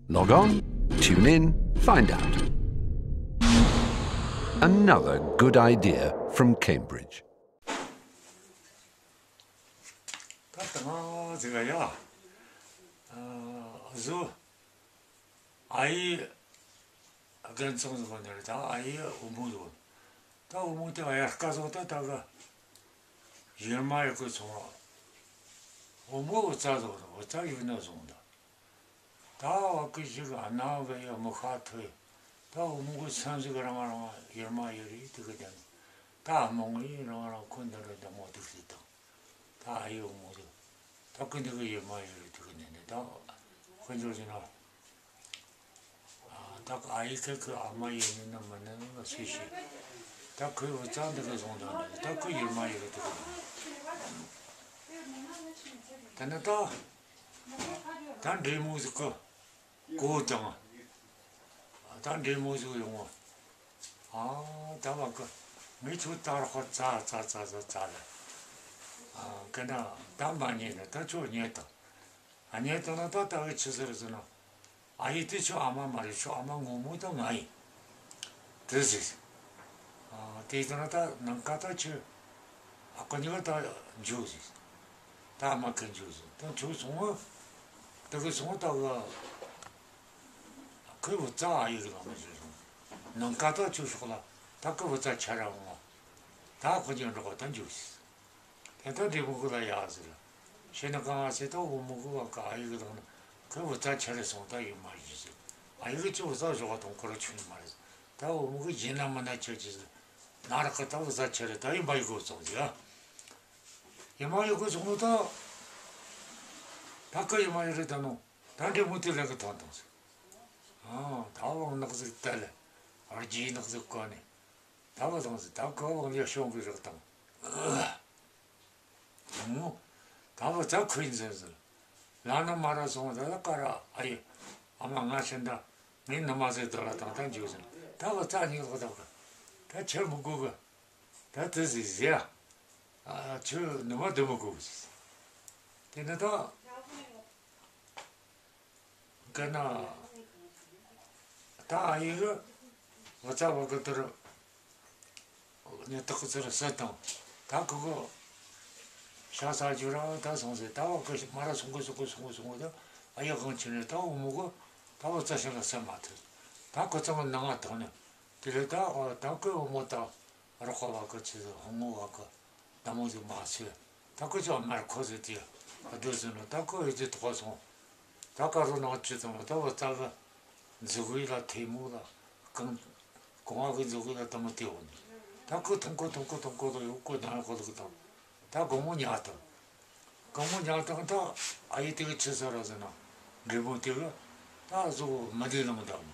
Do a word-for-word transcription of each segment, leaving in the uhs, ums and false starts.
Log on, tune in, find out. Another good idea from Cambridge. ད་ལྟ་ང་ཟིག་ཡ། ཨ་ཟོ། ཨ་ཡེ་རྒན་ཚང་ཟིག་ནས་ད་ཨ་ཡེ་བུ་མོ་ཟིག་ད་བུ་མོ་དེ་ཨ་ཡེ་དཀའ་ཟོ་ད་ད་ག་ཡེར་མ་ཡེར་གི་སོང་། བུ་མོ་བུ་ཚ་ཟོ་བུ་ཚ་ཡུལ་ན་སོང་ད། ད་བ་ཀི་ཞིག་ཨ་ན་བ་ཡ་མི་ཁ་ཐོས། ད་བུ་མོ་གི་སེམས་ཟིག་རང་རང་ཡེར་མ་ཡེར་རེ་དེ་གི་དེ་ནི། ད་མོ་ངི་རང་རང་ཁོ་འདི་རུ་འདི་མོ་དུག་སེ་དང་། ད་ཨ་ཡེ་བུ་མོ་དུག་ད་ཀི་འདི་གི་ཡེར་མ་ཡེར་རེ་དེ་གི་ནི་ནི་ད་ཁོ་འདི་རུ་ན། ད་ཨ་ཡེ་ཁི་ཁི་ཨ་མ་ཡེ་ནི་ན་མི་ནི་ན་སུ་ཤི། ད་ཁོས་བུ་ཚ་འདི་གི་བཟུང་དང་ནི་ད་ཁོ་ཡེར་མ་ཡེར་རེ་དེ་གི་ནི། ད་ནི་ད། ད་འདྲེ་མོ་ཟིག་གི་གོ་དང་། ད་འདྲེ་མོ་ཟིག་ཡོང་བ། ཨ་ད་བ་གི་མི་ཚོ་ད་ར་ཁོ་ཙ་ཙ་ཙ་ཙ་ཙ་ལ། ཨ་གི་ན་ད་མ་ཉེ་ན་ད་ཁྱོད་ཉེ་དང་། ཨ་ཉེ་དང་ན་ད་ད་གི་ཆི་ཟེར་ཟེར་ན། ཨ་ཡེ་དེ་ཁྱོད་ཨ་མ་མ་རེད། ཁྱོད་ཨ་མ་ངོ་མ་ད་ང་ཡིན། དེ་ཟིག་ཨ་དེ་ལྟར་ན་ད་ནམ་མཁའ་ད་ཁྱོད་ཨ་ཁུ་གཉིས་ཀ་ད་འཇུ་ཟིག་ད་ཨ་མ་ཁུ་འཇུ་ཟིག་ད་འཇུ་སོང་བ། དེ་གི་སོང་བ་ད་གི་ཁོས་བུ་ཚ་ཨ་ཡེ་གི་ལག་ན་འཇུ་སོང་། ནམ་མཁའ་ད་ཁྱོད་ཕྱོགས་ལ་ད་ཁོས་བུ་ཚ་ཁྱེར་ར་འོང་བ། ད་ཁོ་གཉིས་འགྲོགས་པ་ད་འཇུ་ཟིག་དེ་ལྟར་འདྲེ་མོ་གི་ལ་ཡ་ཟེར། ཤེས་ན་གང་ང་ཟེར་ད་བུ་མོ་གི་བ་ཀ་ཨ་ཡེ་གི་ལག་ན་ཁོས་བུ་ཚ་ཁྱེར་རེ་སོང་ད་ཡེར་མ་ཡེར་ཟེར། ཨ་ཡེ་གི་ཁྱོད་བུ་ཚ་ཞོག་ག་དང་ཁོ་ར་ཆུང་ཡིན་མ་རེད། ད་བུ་མོ་གི་ཡིན་ན་མིན་ན་ཁྱེར་གི་ཟེར། ན་ར་ཁ་ད་བུ་ཚ་ཁྱེར་རེ་ད་ཡེར་མ་ཡེར་གོ་སོང་ཟེར་ཡ། ཡེར་མ་ཡེར་གོ་སོང་ནོ་ད། ད་ཁོ་ཡེར་མ་ཡེར་རེ་ད་ནོ། ད་འདྲེ་མོ་དེ་ལེན་གི་ཐོན་དང་ཟེར། ཨ་ད་བང་ནག་ཟིག་དལ། རྗེས་ནག་ཟིག་གོ་ནས། ད་བ་དང་ཟེར་ད་ཁོ་བང་ཡ་ཤོང་གི་རག་དང་། མོ། ད་བུ་ཚ་ཁོས་འཛིན་ཟིན། ལ་ན་མ་ར་སོང་ད་ལ་ཀ་ར་ཨ་ཡེ། ཨ་མ་ང་ཤི་འདྲ། ངས་ནུ་མ་ཟེར་དོ་ལ་དང་ད་འཇུ་ཟིན། ད་བུ་ཚ་གཉིས་ལོག་ད་གི། ད་ཁྱེར་མི་དགོས་གི། ད་དེ་ཟིག་ཟེར། ཨ་ཁྱོད་ནུ་མ་སྡུད་མི་དགོས་གི་ཟེར། དེ་ནི་ད། གི་ན། ད་ཨ་ཡེ་གི་བུ་ཚ་བ་གི་དེར་ནི་སྟག་གི་ཚུར་བསད་དང་། ད་ཁོ་གི་ཤ་ཟ་རྒྱུ་ར་ད་སོང་ཟེར། ད་བ་གི་མ་ར་སོང་གི་སོང་གི་སོང་གི་སོང་གི་ད་ཨ་ཡེ་དབང་ཆེ་ནས་ད་བུ་མོ་གི་ད་བུ་ཚ་ཤ་ལ་བསད་མ་ཐུབ། ད་ཁོ་ཚང་གི་ནང་ང་དང་ནི་དེ་ལས་ད་ཨ་ད་ཁོའི་བུ་མོ་ད་རོགས་པ་བ་གི་ཆི་ཟིག་ཧོ་ངོ་བ་གི། ད་མོ་ཟིག་མ་ཚོད། ད་ཁོ་ཅག་མར་ཁོ་ཟིག་དེ་སྡོད་ཟིན་ནོ། ད་ཁོ་ཡི་ཚེ་ཐོག་སོང་། ད་ཀ་རུ་ནང་ཅི་ཙམ་ད་བུ་ཚ་གི་མཛུ་གུ་ལ་ཐལ་མོ་ལ་རྐང་གོང་བ་གི་མཛུ་གུ་ལ་ད་མོ་དེ་འོང་ནི། ད་ཁོ་ཐོང་ཁོ་ཐོང་ཁོ་ཐོང་ཁོ་ལ་ཡོད་ཁོ་ནང་ཁོ་ལ་གི་དང་། ད་དགོང་མོ་ཉལ་དང་། དགོང་མོ་ཉལ་དང་ད་ཨ་ཡེ་དེ་གི་ཆི་ཟེར་ར་ཟེར་ན། འདྲེ་མོ་དེ་གི་ད་གཟུགས་མི་བདེ་ལངས་དང་།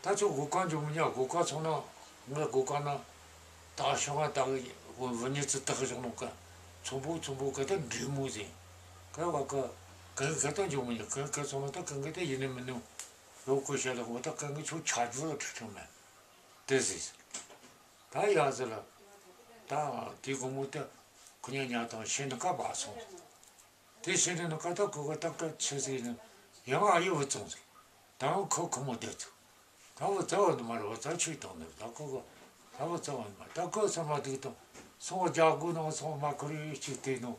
ད་ཁྱོད་སྒོ་ཁ་འཇུག་མི་ཉན། སྒོ་ཁ་སོང་ན་ངའི་སྒོ་ཁ་ན་ད་ཤོག་ང་ད་གི་བུ་ཉི་ཚེ་ད་གི་བཞག་ནོ་ག་ཚོང་པོ་ཚོང་པོ་ག་ད་འདྲེ་མོ་ཟིན་ག་བ་ག་ག་ག་ད་འཇུག་མི་ཉན། ག་ག་སོང་ན་ད་ག་ག་ད་ཡིན་ནི་མིན་ནི་ཡོད་གོ་ཤ་ལ་གོ་ད་ག་ག་ཁྱོད་ཆ་རྒྱུ་ལ་ཁྲིད་ཆོག་མེད་དེ་ཟིན། ད་ཡ་ཟེར་ལ་ད་དེ་དགོང་མོ་ད་ཁོ་ཉལ་ཉལ་དང་ཤིན་ཏུ་ཁ་བ་སོང་། དེ་ཤེས་ནས་ནི་ཀ་ད་ཁོ་གི་ད་ཀ་ཆི་ཟིག་ནི་ཡང་ཨ་ཡེ་བུ་བཙོང་ཟིག་ད་ཁོ་ཁོ་མོ་བསྡད་ཚུགས། ད་བུ་ཚ་བ་ནི་མ་རེད། བུ་ཚ་ཆོས་བཏང་ནི་ད་ཁོ་གི་ད་བུ་ཚ་བ་ནི་མ་ད་ཁོ་ས་མ་དུག་དང་སོང་རྒྱ་སྒོ་ནང་སོང་མ་ཁོ་རེ་ཅིག་བལྟས་ནོ།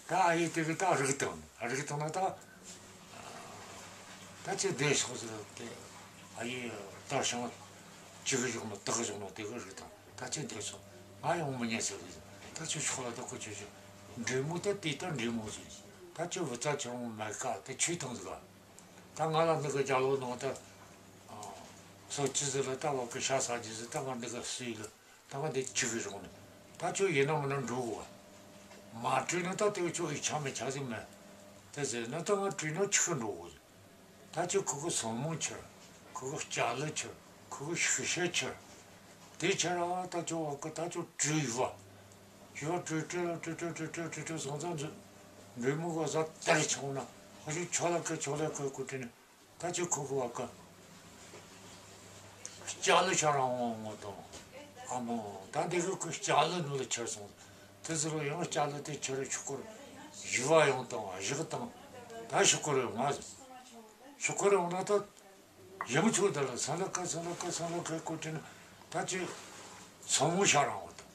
ད་ཨ་ཡེ་དེ་གི་ད་རིག་བཏང་ནི་རིག་བཏང་ན་ད། ད་ཅི་བསྡད་ཤོག་ཟེར་ཏེ། ཨ་ཡེ་ད་ཤང་ཅི་གི་བཞག་ནོ་ད་གི་བཞག་ནོ་དེ་གི་རིག་དང་། ད་ཅི་བསྡད་སོང་། ང་ཡོང་མི་ཉན་ཟེར་གི། ད་ཅི་ཤོག་ལ་ད་ཁོ་ཆོས་ཆོས་འདྲེ་མོ་ད་དེ་ད་འདྲེ་མོ་ཟིག་ད་ཅི་བུ་ཚ་ཆུང་མ་ཀ་ད་ཆོས་དང་ཟིག་ད་ང་ལ་འདི་གི་རྒྱ་ལོ་ནང་ད་སོ་ཅི་ཟིག་ལ་ད་བ་གི་ཤ་ཟ་རྒྱུ་ཟིག་ད་ང་འདི་གི་སུས་ལ། ད་ག་འདི་ཆི་གི་རུང་ནི། ད་ཁྱོད་ཡིན་ན་མིན་ན་འགྲོ་དགོས། མ་བྲོས་ན་ད་དེ་ཁྱོད་ཡིག་ཆ་མི་ཆ་ཟིག་མེད། དེ་ཟེར་ན་ད་ང་བྲོས་ན་ཆི་གི་འགྲོ་དགོས། ད་ཁྱོད་ཁོ་གི་སོར་མོ་ཁྱེར། ཁོ་གི་སྐྱ་ལུ་ཁྱེར། ཁོ་གི་ཤུགས་ཤད་ཁྱེར། དེ་ཁྱེར་ར་ད་ཁྱོད་བ་གི་ད་ཁྱོད་བྲོས་ཡོད་བ། ཁྱོད་བྲོས་བྲོས་བྲོས་བྲོས་བྲོས་བྲོས་བྲོས་སོང་ཙང་འདྲེ་མོ་གི་བཟའ་དར་ཆུང་ན་ཁོ་ཁྱོད་ཆོ་ལ་ཁི་ཆོ་ལ་ཁི་ཁོ་བྲོས་ནི། ད་ཁྱོད་ཁོ་གི་བ་གི། སྐྱ་ལུ་ཆ་རང་འོང་ངོ་དང་། ཨ་མོ། ད་འདི་གི་ཁོ་སྐྱ་ལུ་ནུ་ལ་ཁྱེར་སོང་། དེ་ཟེར་རོ་ཡང་སྐྱ་ལུ་དེ་ཁྱེར་ཆུ་སྐོར། ཞུ་བ་ཡོང་དང་བཞག་དང་། ད་ཤུག་གུ་རུ་ཡོང་ང་ཟེར། ཤུག་གུ་རུ་ཡོང་ན་ད། ཡང་ཆོས་འདི་ལ་སང་ལ་ཀ་སང་ལ་ཀ་སང་ལ་ཀ་གོ་དྲན། ད་ཅི། སང་མོ་ཤ་རང་བ་དང་།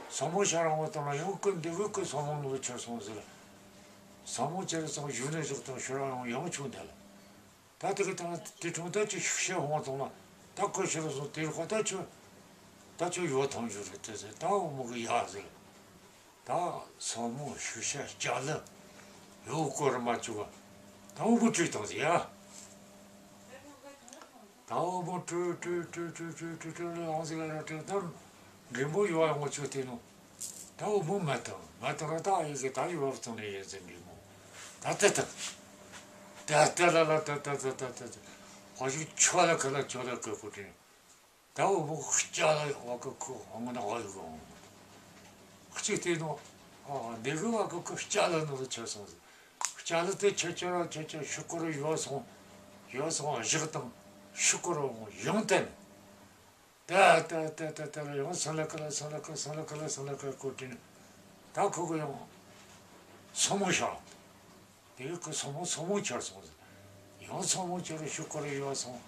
སང་མོ་ཤ་རང་བ་དང་ལ་ཡང་ཀུན་འདི་བུ་ཀུན་སང་མོ་ནུ་ཆ་སོང་ཟེར། སང་མོ་ཅེར་སང་ཞུ་ནས་བཞག་དང་ཤུ་རང་ཡང་ཡང་ཆོས་འདི་ལ། ད་དེ་གི་དང་དེ་དྲུང་ད་ཅི་ཤུགས་ཤ་ཧོང་དང་ལ། ད་ཀོ་ཤི་རུ་སོང་དེ་རུ་ཁ་ད་ཆོས། ད་ཆོས་ཡོད་ཐང་ཞུ་རེད་དེ་ཟེར། ད་འོ་མོ་གི་ཡ་ཟེར། ད་སོ་མོ་ཤུགས་ཤ་ལྕགས་ལི་ཡོད་སྐོར་མ་བཅུག་ག། ད་འོ་མོ་བྲོས་བཏང་ཟེར་ཡ། ད་འོ་མོ་བྲོས་བྲོས་བྲོས་བྲོས་བྲོས་བྲོས་བྲོས་ལ་ཨང་ཟིག་ལ་ར་བྲོས་ད། འབྲས་མོ་ཡོད་ཡོང་ཆོག་དེ་ནོ། ད་འོ་མོ་མ་བཏང་མ་བཏང་ར་ད་ཨ་ཡེ་གི་ད་ཡོད་བཏང་ནས་ཡིན་ཟེར་འབྲས་མོ། ད་ད་ད། ད་ད་ལ་ལ་ད་ད་ད་ད་ད། ཧོ་ཞིག་ཆོ་ལ་ཁ་ལ་ཆོ་ལ་ཁ་ཁུ་དྲན། ད་འོ་མོ་ལྕགས་ལ་བ་ཀ་ཁུ་ཧང་ན་ཧ་ཡོད་གོ། གཅིག་དེ་ནོ། ཨ་འདི་གི་བ་ཀ་ཁུ་ལྕགས་ལ་ནོ་ལ་ཆ་སོང་ཟེར། ལྕགས་ལ་དེ་ཆ་ཆ་ར་ཆ་ཆ་ཤུ་གུ་རུ་ཡོད་སོང་། ཡོད་སོང་བཞག་དང་ཤུ་གུ་རུ་ཡང་བསྟན། ད་ད་ད་ད་ད་ལ་ཡང་སང་ལ་ཀ་ལ་སང་ལ་ཀ་སང་ལ་ཀ་ལ་སང་ལ་ཀ་གོ་དྲན། ད་ཁུ་གི་ཡང་སང་མོ་ཤ། དེ་གི་སང་མོ་སང་མོ་ཆར་སོང་ཟེར། ཡང་སང་མོ་ཆར་ཤུ་གུ་རུ་ཡོད་སོང་།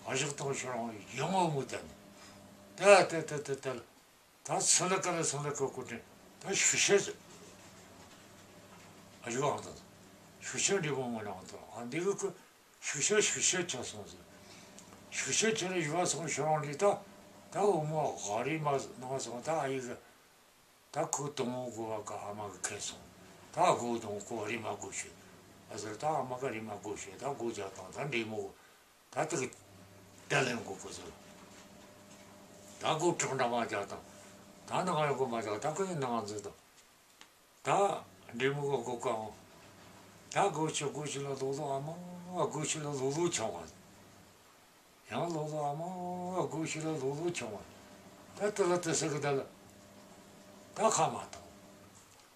ཨ་བཞག་དང་ཤུ་རང་ཡང་འོ་མོ་བསྟན། ད་ད་ད་ད་ད་ལ། ད་སང་ལ་ཀ་ལ་སང་ལ་ཀ་གོ་དྲན། ད་ཤུགས་ཤ་ཟེར། ཨ་ཡོད་ཨང་དང་། ཤུགས་ཤ་འབྲས་མོ་ངོ་ནང་དང་ཨ་འདི་གི་ཁུ། ཤུགས་ཤ་ཤུགས་ཤ་ཆ་སོང་ཟེར། ཤུགས་ཤ་ཆ་ལ་ཡོད་སོང་ཤུ་རང་ལི་ད། ད་འོ་མོ་ཧ་རི་མ་ནང་སོང་ད་ཨ་ཡེ་གི། ད་ཁུ་དང་བོ་གོ་བ་ཀ་ཨ་མ་གི་ཁེ་སོང་། ད་གོ་དང་བོ་ཁུ་རི་མ་གོ་ཤེས། ཨ་ཟེར་ད་ཨ་མ་ག་རི་མ་གོ་ཤེས་ད་གོ་རྒྱག་དང་ད་འབྲས་མོ། ད་དེ་གི་དེ་ལེན་གོ་གོ་ཟེར། ད་གོ་དྲག་འདྲ་མ་རྒྱག་དང་། ད་ནང་ཡོང་གོ་མ་རྒྱག་ད་ཁོ་ཡིན་ནང་འཛུལ་དང་། ད་འབྲས་མོ་གོ་གོ་ཀའང་། ད་གོ་ཤེས་གོ་ཤེས་ལ་ལོ་ལོ་ཨ་མ་གོ་ཤེས་ལ་ལོ་ལོ་ཆང་བ། ཡང་ལོ་ལོ་ཨ་མ་སྒོ་ཕྱི་ལ་ལོ་ལོ་ཆུང་བ། ད་དེ་ལ་དེ་ཟེར་གི་ད་ལ། ད་ཁ་མ་ཐོག་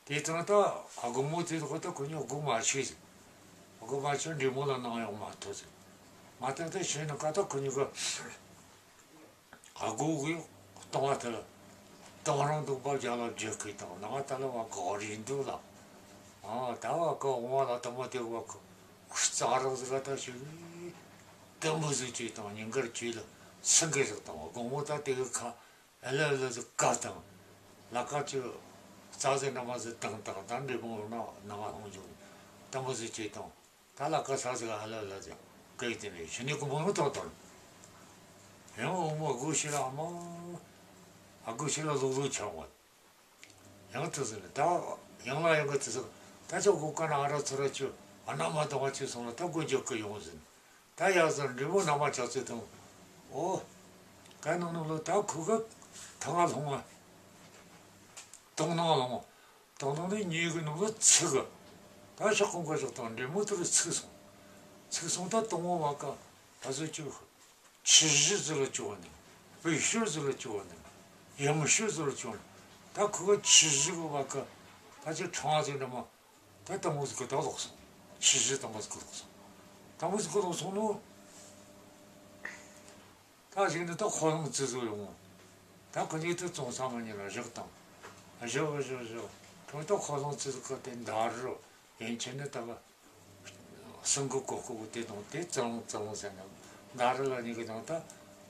དེ་དང་ད་ཨ་སྒོ་མོ་དེ་ཐོག་ད་ཁོ་ཉོ་སྒོ་མ་ཕྱེ་ཟིག་སྒོ་མ་ཕྱེ་འབྲས་མོ་ལ་ནང་ཡོང་མ་ཐུབ་ཟིག་མ་ཐུབ་ད་ཕྱེ་ན་ཀ་ད་ཁོ་ཉོ་གི་ཨ་སྒོ་གི་སྟོང་བ་དེ་ལ། སྟོང་རང་འདུག་པ་རྒྱ་ལ་རྒྱུ་གི་དང་ནང་ད་ལ་བ་གོ་རིན་འདུག་ལ། ཨ་ད་བ་གོ་འོང་བ་ལ་དང་མ་དེ་བ་གོ་རྩ་རང་ཟིག་ད་ཞིག་དེ་མོ་ཟིག་ཅིག་དང་ཉིན་དཀར་ཅིག་ལ་སེང་གེ་ཟིག་དང་དགོང་མོ་ད་དེ་གི་ཁ་ཨ་ལ་ལ་ཟིག་ཀ་དང་། ལ་ཀ་ཅིག་རྩྭ་ཟིག་འདྲ་མ་ཟིག་དང་དང་ད་འདྲེ་མོ་ན་ནང་ལྷུང་འཇུག་དེ་མོ་ཟིག་ཅིག་དང་། ད་ལ་ཀ་ས་ཟིག་ཨ་ལ་ལ་ཟིག་གི་དེ་ནས་ཤི་ནི་གོ་མོ་ནོ་དང་དང་། ཡང་འོ་མོ་སྒོ་ཕྱི་ལ་ཨ་མ། ཨ་སྒོ་ཕྱི་ལ་ལོ་ལོ་ཆང་བ། ཡང་དེ་ཟེར་ནས་ད་ཡང་ལ་ཡང་གི་དེ་ཟེར། ད་ཅོག་གོ་ཀ་ན་ཨ་ར་ཚུ་ར་ཅོ་ཨ་ན་མ་དང་བ་ཅི་སོང་ལ་ད་སྒོ་འཇོག་གི་ཡོང་ཟིན། ད་ཡ་ཟེར་འབྲས་མོ་ན་མ་ཅག་ཚོད་དང་། ཨོ། ག་ནང་ནང་ལོ་ད་ཁུ་གི་ཐང་ང་ལྷུང་བ། དང་ནང་ལྷུང་བ། དང་ནང་ནས་ཉེ་གི་ནང་ལོ་ཚིག་གི། ད་ཤག་གོང་ག་ཤག་དང་འབྲས་མོ་དེ་ལ་ཚིག་སོང་། ཚིག་སོང་ད་དང་བོ་བ་ཀ་ད་ཟོ་ཅོ། ཆུ་བཞི་ཟིག་ལ་བཅུག་ནས། བོད་ཤོད་ཟིག་ལ་བཅུག་ནས། ཡང་ཤོད་ཟིག་ལ་བཅུག་ནས། ད་ཁུ་ག་ཆུ་བཞི་གི་བ་ཀ་ད་ཅི་ཁྲང་ཟིག་འདྲ་མ། ད་དང་པོ་ཟིག་གི་ད་ལོག་སོང་། ཆུ་བཞི་དང་པོ་ཟིག་གི་ལོག་སོང་། དང་པོ་ཟིག་གི་ལོག་སོང་ནོ། ད་ཞིག་ནི་ད་ཧོ་ལང་ཙི་ཟིག་ཡོང་། ད་ཁུ་ཉིད་དུ་བཙོང་ས་མ་ཉིད་ལ་བཞག་དང་། བཞག་བཞག་བཞག་ཁོ་ད་ཧོ་ལང་ཙི་ཟིག་གི་དེ་འདར་རོ། ཡན་ཆད་ནི་ད་ག་སང་གི་གོ་ཁོ་གི་དེ་དང་དེ་ཙང་ཙང་ཟེར་ན། ད་རི་ལ་ཉིག་གི་དང་ད་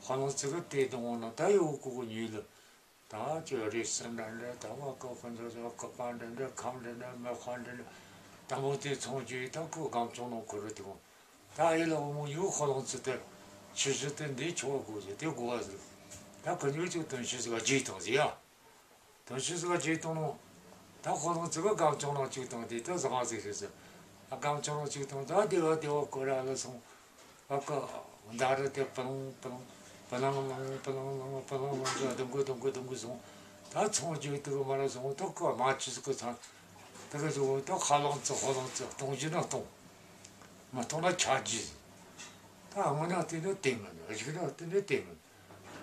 ཧོ་ལང་ཙི་གི་དེ་དང་ན་ད་ཡོ་གོ་གོ་ཉུལ་ལ། ད་ཅི་རེ་སི་འདྲ་འདྲ་ད་བ་ཀ་ཁོ་ཚོ་ཚོ་ཀ་པ་འདྲ་འདྲ་ཁམ་འདྲ་འདྲ་མེ་ཁ་འདྲ་འདྲ་དང་པོ་དེ་ཚོང་རྒྱུ་ད་ཁོ་སྒམ་ཚོང་ནང་ཁོ་རུ་དེ་གོ། ད་ཨེ་ལ་འོ་མོ་ཡོ་ཧོ་ལང་ཙི་དེ་ཆི་ཟི་དེ་འདི་ཆོ་གོ་ཟེར་དེ་གོ་བ་ཟེར། ད་ཁོ་ཉུལ་ཅིག་དོན་ཤི་ཟིག་རྗེས་དང་ཟེར་ཡ། དོན་ཤེས་ག་བྱེད་དང་ནོ། ད་ཁོ་རང་ཚོ་ག་སྒམ་ཆུང་རང་གཅིག་དང་དེ་ད་བཟང་ཟིག་ཤེས་ཟེར། ཨ་སྒམ་ཆུང་རང་གཅིག་དང་ད་དེ་བ་དེ་བ་ཀོ་ར་ལ་སོང་། ཨ་ཀ་མདའ་རུ་དེ་པ་ལང་པ་ལང་པ་ལང་ལང་པ་ལང་ལང་པ་ལང་ལང་གི་ལྡུམ་གི་ལྡུམ་གི་ལྡུམ་གི་སོང་། ད་ཚོང་རྒྱུ་དེ་གི་མ་ར་སོང་ད་ཁོ་མ་ཆི་ཟིག་གི་ཚང་། དེ་གི་ཟོ་ད་ཁ་ལང་ཙི་ཧོ་ལང་ཙི་གཏོང་རྒྱུ་ན་གཏོང་། མ་གཏོང་ན་ཆ་རྒྱུ། ད་སྔོན་ན་དེ་ནི་དེ་མིན་གཞུག་ན་དེ་ནི་དེ་མིན།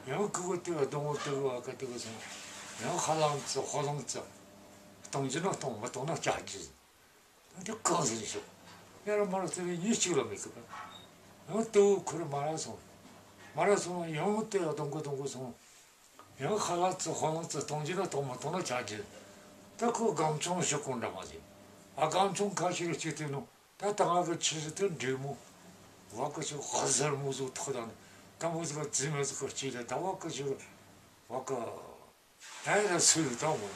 ཡང་ཁུ་བོ་དེ་གདོང་བོ་དེ་བ་ཀ་དེ་ག་སོང་། ཡང་ཧ་ལང་ཙི་ཧོ་ལང་ཙི། གཏོང་རྒྱུ་ན་གཏོང་མི་གཏོང་ན་སྐྱག་རྒྱུ། ད་དེ་གང་ཟིན་ཤོག་ཡ་ར་མ་ར་ཙི་བའི་ཉིན་གཅིག་ལ་མི་ཁུ་བ། ཡང་དེ་བོ་ཁུ་རུ་མ་ར་སོང་། མ་ར་སོང་ཡང་དེ་གདོང་གོ་གདོང་གོ་སོང་། ཡང་ཧ་ལང་ཙི་ཧོ་ལང་ཙི་གཏོང་རྒྱུ་ན་གཏོང་མི་གཏོང་ན་སྐྱག་རྒྱུ། ད་ཁོ་སྒམ་ཆུང་ཞིག་གོང་འདྲ་མ་ཟིན། ཨ་གང་བྱུང་ཁ་ཤས་ཅིག་དེ་ནོ། ད་ད་ང་གི་ཆི་ཟིག་དེ་འདྲེ་མོ། བ་གི་ཆི་ཧ་ཟར་མོ་ཟོ་ཐག་ད་ནི། ད་མོ་ཟིག་ག་རྫི་མ་ཟིག་གི་ལྕེ་ལ་ད་བ་གི་ཆི། བ་གི། ད་ཡ་ད་སུ་ཡོད་ད་མོ།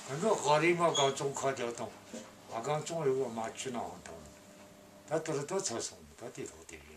ང་གི་ག་རེ་མ་གང་བྱུང་ཁ་རྒྱག་དང་། ཨ་གང་བྱུང་ཡོད་ག་མ་ཆུ་ན་འོང་དང་། ད་དེ་རུ་ད་ཚ་སོང་ད་དེ་ཐོག་དེ་རེད།